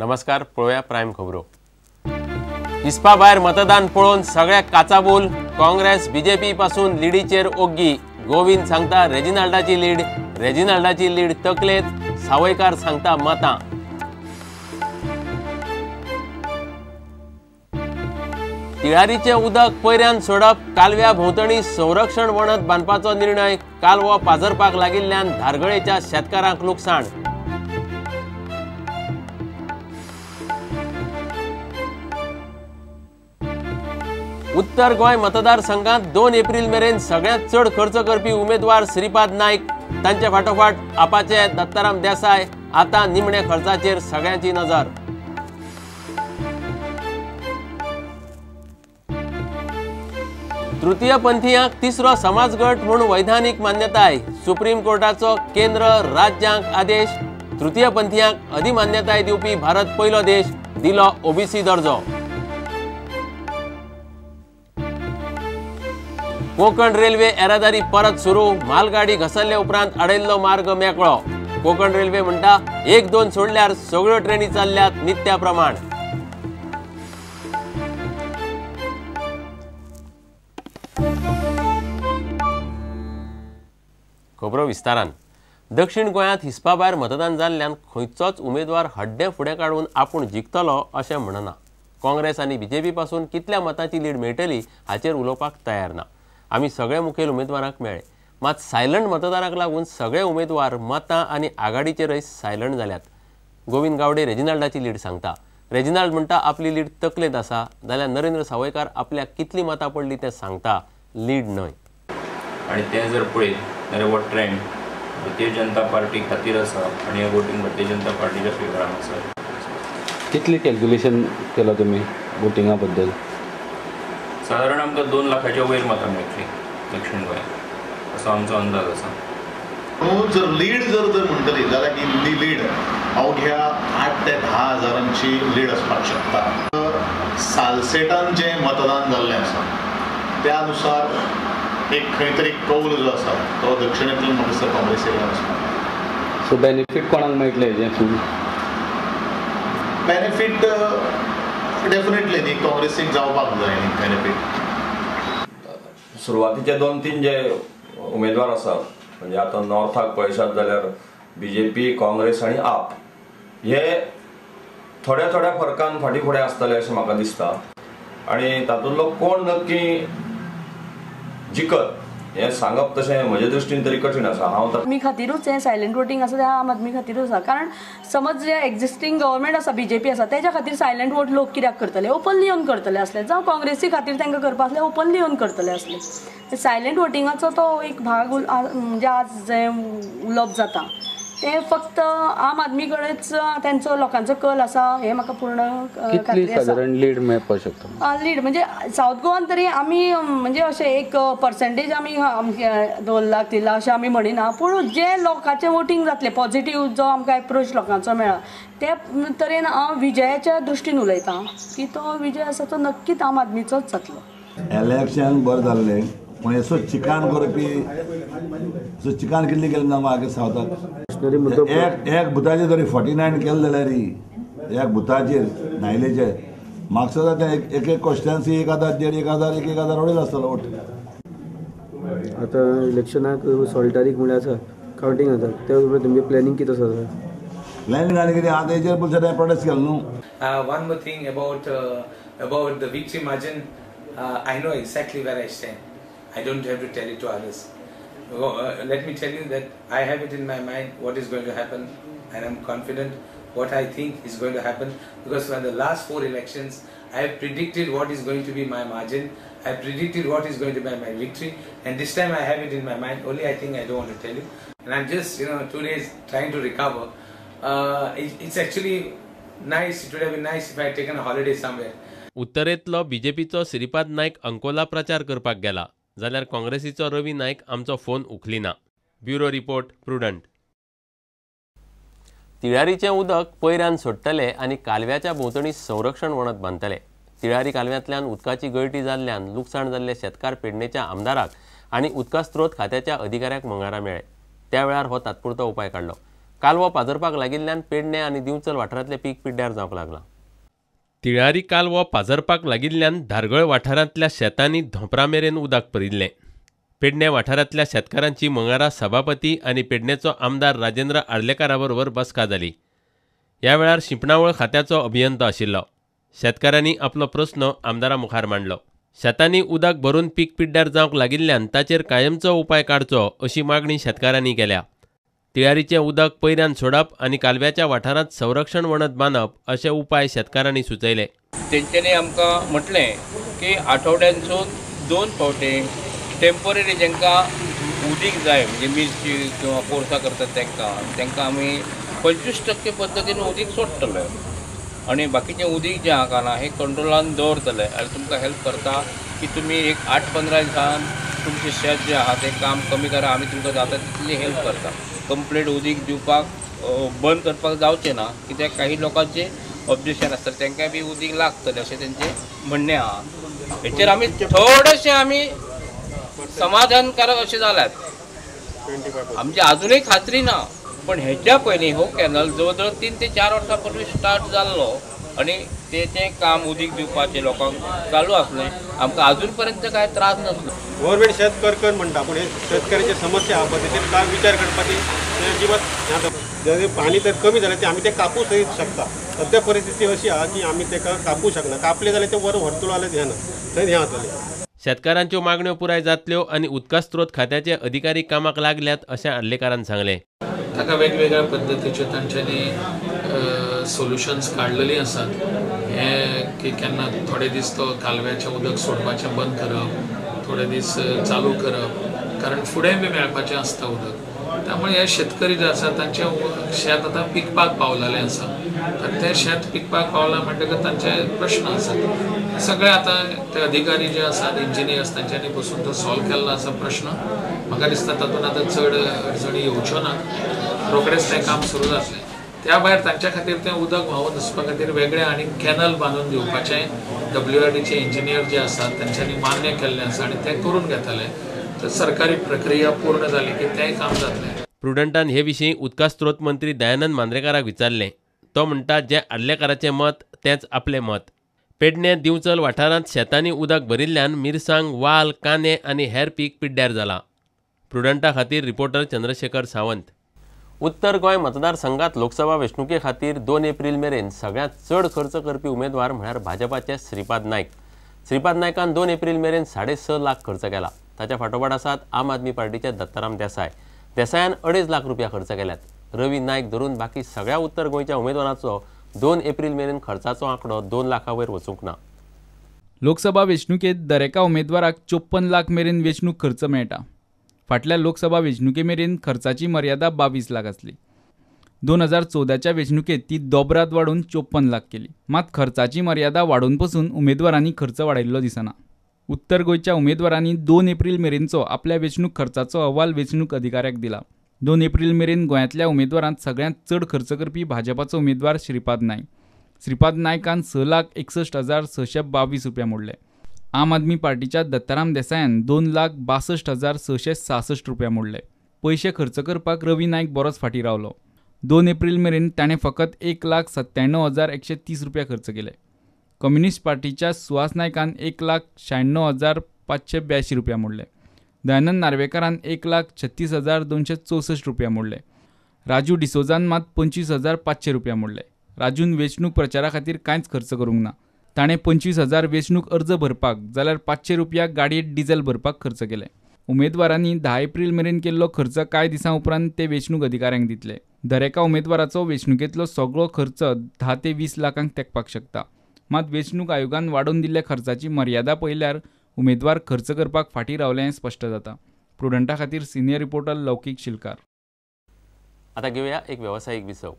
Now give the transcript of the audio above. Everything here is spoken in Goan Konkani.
नमस्कार, पळोवया प्रायम खबरो। हिस्पा भायर मतदान पळोवन सगळ्याक काचाबूल। काँग्रेस बीजेपी पासून लिडीचेर ओग्गी। गोविंद सांगता रेजिनाल्डाची लीड, रेजिनाल्डाची लीड तकलेत, सावयकार सांगता मतां। तिळारीचें उदक पयऱ्यान सोडप, कालव्या भोंवतणी संरक्षण वणत बांदपाचो निर्णय। कालवो पाजरपाक लागिल्ल्यान धारगळेच्या शेतकारांक लुकसाण। उत्तर गोंय मतदारसंघात 2 एप्रिल मेरेन सगळ्यांत चड खर्च करपी उमेदवार श्रीपाद नायक, तांचे फाटोफाट आपाचे दत्ताराम देसाय। आतां निमण्या खर्चाचेर सगळ्यांची नजर। तृतीय पंथीयांक तिसरो समाजगट म्हूण वैधानीक मान्यताय। सुप्रीम कोर्टाचो केंद्र राज्यांक आदेश। तृतीय पंथीयांक अधिमान्यताय दिवपी भारत पयलो देश, दिलो ओबीसी दर्जो। कोंकण रेल्वे येरादारी परत सुरू। मालगाडी घसरले उपरांत अडयल्लो मार्ग मेकळो। कोंकण रेल्वे म्हणटा 1-2 सोडल्यार सगळ्यो ट्रेनी चल्ल्यात नित्या प्रमाण। खबरो विस्तारान। दक्षिण गोंयांत हिस्पा भायर मतदान जाल्ल्यान खंयचोच उमेदवार हड्डें फुडें काडून आपूण जिखतलो अशें म्हणना। काँग्रेस आनी बीजेपी पासून कितल्या मतांची लीड मेळटली हाचेर उलोवपाक तयार ना। आमी सगळे मुखेल उमेदवारांक मेळ्ळे, मात सायलंट मतदारांक लागून सगळे उमेदवार मतां आनी आघाडीचेरय सायलंट जाल्यात। गोविंद गावडे रेजिनाल्डाची लीड सांगता। रेजिनाल्ड म्हणटा आपली लीड तकलेंत आसा, जाल्यार नरेंद्र सावयकार आपल्याक कितली मतां पडली तें सांगता, लीड न्हय। आनी तें जर पळयत जाल्यार हो ट्रेंड भारतीय जनता पार्टी खातीर आसा आनी हें वोटींग भारतीय जनता पार्टीच्या फेवरान आसा। कितली कॅल्क्युलेशन केलां तुमी वोटिंगा बद्दल? सादारण आमकां 2 लाखाच्या वयर मतां मेळटलीं दक्षिण गोंयांत, असो आमचो अंदाज आसा। जर लीड जर जर म्हणटली जाल्यार ही लीड अवघ्या 8 ते 10 हजारांची लीड आसपाक शकता। सालसेटान जें मतदान जाल्लें आसा त्या नुसार एक खंय तरी कौल जो आसा तो दक्षिणेंतल्यान म्हाका दिसता काँग्रेसीक आसता। सो बेनिफीट कोणाक मेळटलें हेजें? फूल बेनिफीट डेफिनेटली न्ही काँग्रेसीक जावपाक जाय न्ही बेनिफीट। सुरवातीचे 2-3 जे उमेदवार आसात, म्हणजे आतां नॉर्थाक पळयशात जाल्यार बीजेपी, काँग्रेस आनी आप हे थोड्या थोड्या फरकान फाटीं फुडें आसतले अशें म्हाका दिसता। आनी तातूंतलो कोण नक्की जिखत हें सांगप तशें म्हजे दृश्टीन तरी कठीण आसा। हांव आदमी खातीरूच हें सायलंट वोटींग आसा तें आम आदमी खातीरूच आसा, कारण समज जे एक्झिस्टींग गव्हर्मेंट आसा बीजेपी आसा तेज्या खातीर सायलंट वोट लोक कित्याक करतले? ओपनली येवन करतले आसले, जावं काँग्रेसी खातीर तांकां करपा आसले ओपनली येवन करतले आसले। सायलंट वोटिंगाचो तो एक भाग म्हणजे आज जें उलोवप जाता तें फक्त आम आदमी कडेच तेंचो लोकांचो कल आसा हें म्हाका पूर्ण खात्री आसा। सादारण लीड मेळपाक शकता? लीड म्हणजे सावथ गोवान तरी आमी म्हणजे अशें एक पर्सेंटेज आमी 2 लाख 3 लाख अशें आमी म्हणिना, पूण जे लोकांचें वोटींग जातलें पॉझिटीव जो आमकां एप्रोच लोकांचो मेळ्ळा ते तरेन हांव विजयाच्या दृश्टीन उलयतां की तो विजय आसा तो नक्कीच आम आदमीचोच जातलो। इलेक्शन बरें जाल्लें, पूण असो चिकान करपी असो चिकान कितली केली ना मागीर सावथाक एक बुथाचेर तरी 49 केलें जाल्यार एक बुथाचेर नायलेचेर म्हाका जाता एक एक कॉन्स्टिट्युएन्सी 1000 1.5 हजार 1 हजार वडील आसतलो वोट। आतां इलेक्शनाक 16 तारीख म्हळ्यार आसा कावंटींग जाता, त्या उपरांत तुमचें प्लॅनिंग कितें आसा? प्लॅनिंग आनी कितें आतां हेजेर पयशे प्रोटेस्ट केलो न्हू। One more thing about the victory margin, I know exactly where I stand. I don't have to tell it to others. Let me tell you that I have it in my mind what is going to happen, and I'm confident what I think is going to happen, because when the last 4 elections I have predicted what is going to be my margin, I have predicted what is going to be my victory, and this time I have it in my mind. Only I think I don't want to tell you, and I'm just 2 days trying to recover. It's actually nice. It would have been nice if I had taken a holiday somewhere. उत्तरेंतलो बीजेपीचो Shripad Naik Ankola प्रचार करपाक गेला, जाल्यार काँग्रेसीचो रवी नायक आमचो फोन उखलिना। Bureau report, Prudent. तिळारीचें उदक पयऱ्यान सोडटले आनी कालव्याच्या भोंवतणी संरक्षण वणत बांदतले। तिळारी कालव्यांतल्यान उदकाची गळटी जाल्ल्यान लुकसाण जाल्ले शेतकार पेडणेच्या आमदाराक आनी उदका स्त्रोत खात्याच्या अधिकाऱ्याक मंगळारा मेळ्ळे। त्या वेळार हो तात्पुरतो उपाय काडलो। कालवो पाजरपाक लागिल्ल्यान पेडणे आनी दिवचल वाठारांतलें पीक पिड्ड्यार जावंक लागलां. तिळारी कालवो पाजरपाक लागिल्ल्यान धारगळ वाठारांतल्या शेतांनी धोंपरा मेरेन उदक परिल्लें. पेडणे वाठारांतल्या शेतकारांची मंगळारा सभापती आनी पेडणेचो आमदार राजेंद्र आर्लेकारा बरोबर बसका जाली. ह्या वेळार शिंपणावळ खात्याचो अभियंतो आशिल्लो. शेतकारांनी आपलो प्रस्न आमदारा मुखार मांडलो. शेतांनी उदक भरून पीक पिड्ड्यार जावंक लागिल्ल्यान ताचेर कायमचो उपाय काडचो अशी मागणी शेतकारांनी केल्या. तिळारीचें उदक पयऱ्यान सोडप आनी कालव्याच्या वाठारांत संरक्षण वणत बांदप अशे उपाय शेतकारांनी सुचयले. तेंच्यांनी आमकां म्हटलें की आठवड्यांसून 2 फावटी टेम्पररी जांकां उदीक जाय म्हणजे मिरची किंवा कोर्सां करतात तांकां आमी 25% पद्दतीन उदीक सोडटले आनी बाकीचें उदीक जें आहा ना हें कंट्रोलान दवरतले आनी तुमकां हेल्प करता की तुमी एक 8-15 दिसान तुमचें शेत जें आहा तें काम कमी करा, आमी तुमकां जाता तितली हेल्प करता. कंप्लीट उदीक दिवपाक बंद करपाक जावचें ना कित्याक काही लोकांचें ऑब्जेक्शन आसता, तांकां बी उदीक लागतलें अशें तेंचें म्हणणें आहा. हेचेर आमी थोडेशें आमी समाधानकारक अशें जाल्यात, आमची आजुनूय खात्री ना. पण हेच्या पयलीं हो कॅनल जवळ जवळ 3 ते 4 वर्सां पयलीं स्टार्ट जाल्लो आनी तेचें काम उदीक दिवपाचें लोकांक चालू आसलें, आमकां आजून पर्यंत कांय त्रास नासलो. गव्हर्मेंट शेत कर कर म्हणटा पूण हे शेतकऱ्याची समस्या आहा पळय तेचेर काय विचार करपाची अजिबात जर पाणी तर कमी जालें ते आमी तें कापूं सयत शकता. सद्या परिस्थिती अशी आहा की आमी तेका कापूं शकना, कापलें जाल्यार तें वर व्हरतलो जाल्यार हें ना थंय हें जातलें. शेतकारांच्यो मागण्यो पुराय जातल्यो आनी उदका स्त्रोत खात्याचे अधिकारी कामाक लागल्यात अशें आर्लेकारान सांगलें. ताका वेगवेगळ्या पद्दतीचे तांच्यांनी सोल्युशन्स काडलेलीं आसात. हें की केन्ना थोडे दीस तो कालव्याचें उदक सोडपाचें बंद करप, थोडे दीस चालू करप, कारण फुडें बी मेळपाचें आसता उदक. त्यामुळे हे शेतकरी जे आसा तांचें शेत आतां पिकपाक पावलेलें आसा आनी तें शेत पिकपाक पावलां म्हणटकच तांचे प्रश्न आसात सगळे. आतां ते अधिकारी जे आसात इंजिनियर्स तांच्यांनी बसून तो सॉल्व केल्लो आसा प्रश्न. म्हाका दिसता तातूंत आतां चड अडचणी येवच्यो ना, रोखडेंच तें काम सुरू जातलें. त्या भायर तांच्या खातीर तें उदक व्हांवून वचपा खातीर वेगळें आनी कॅनल बांदून दिवपाचें WRDचे इंजिनियर जे आसात तांच्यांनी मान्य केल्लें आसा आनी तें करून घेतले. तर सरकारी प्रक्रिया पूर्ण जाली की तें काम जातलें. प्रुडंटान हे विशीं उदका स्त्रोत मंत्री दयानंद मांद्रेकाराक विचारलें. तो म्हणटा जें आर्लेकाराचें मत तेंच आपलें मत. पेडणे दिवचल वाठारांत शेतांनी उदक भरिल्ल्यान मिरसांग, वाल, कांदे आनी हेर पीक पिड्ड्यार जालां. प्रुडंटा खातीर रिपोर्टर चंद्रशेखर सावंत. उत्तर गोंय मतदारसंघात लोकसभा वेंचणुके खातीर 2 एप्रील मेरेन सगळ्यांत चड खर्च करपी उमेदवार म्हळ्यार भाजपाचे श्रीपाद नायक. श्रीपाद नायकान 2 एप्रील मेरेन 6.5 लाख खर्च केला. ताच्या फाटोफाट आसात आम आदमी पार्टीचे दत्ताराम देसाय. देसायान 2.5 लाख रुपया खर्च केल्यात. रवी नायक धरून बाकी सगळ्या उत्तर गोंयच्या उमेदवारांचो 2 एप्रील मेरेन खर्चाचो आंकडो 2 लाखां वयर वचूंक ना. लोकसभा वेंचणुकेंत दरेका उमेदवाराक 54 लाख मेरेन वेंचणूक खर्च मेळटा. फाटल्या लोकसभा वेंचणुके मेरेन खर्चाची मर्यादा 22 लाख आसली. 2014च्या वेंचणुकेंत ती दोबरात वाडून 54 लाख केली. मात खर्चाची मर्यादा वाडोवन पसून उमेदवारांनी खर्च वाडयल्लो दिसना. उत्तर गोंयच्या उमेदवारांनी 2 एप्रील मेरेनचो आपल्या वेंचणूक खर्चाचो अहवाल वेंचणूक अधिकाऱ्याक दिला. 2 एप्रील मेरेन गोंयांतल्या उमेदवारांत सगळ्यांत चड खर्च करपी भाजपाचो उमेदवार श्रीपाद नायक. श्रीपाद नायकान 6,61,622 रुपया मोडले. आम आदमी पार्टीच्या दत्ताराम देसायान 2,62,666 रुपया मोडले. पयशे खर्च करपाक रवी नायक बरोच फाटीं रावलो. 2 एप्रील मेरेन ताणें फकत 1,97,130 रुपया खर्च केले. कम्युनिस्ट पार्टीच्या सुहास नायकान 1,96,582 रुपया मोडले. दयानंद नार्वेकारान 1,36,264 रुपया मोडले. राजू डिसोजान मात 25,500 रुपया मोडले. राजून वेंचणूक प्रचारा खातीर कांयच खर्च करूंक ना. ताणें 25,000 वेंचणूक अर्ज भरपाक जाल्यार 500 रुपया गाडयेंत डिझेल भरपाक खर्च केले. उमेदवारांनी 10 एप्रील मेरेन केल्लो खर्च कांय दिसां उपरांत ते वेंचणूक अधिकाऱ्यांक दितले. दरेका उमेदवाराचो वेंचणुकेंतलो सगळो खर्च 10 ते 20 लाखांक तेंकपाक शकता. मात वेंचणूक आयोगान वाडोवन दिल्ल्या खर्चाची मर्यादा पळयल्यार उमेदवार खर्च करपाक फाटीं रावले हें स्पश्ट जाता. प्रुडंटा खातीर सिनियर रिपोर्टर लौकीक शिलकार. आतां घेवया एक वेवसायीक विसव.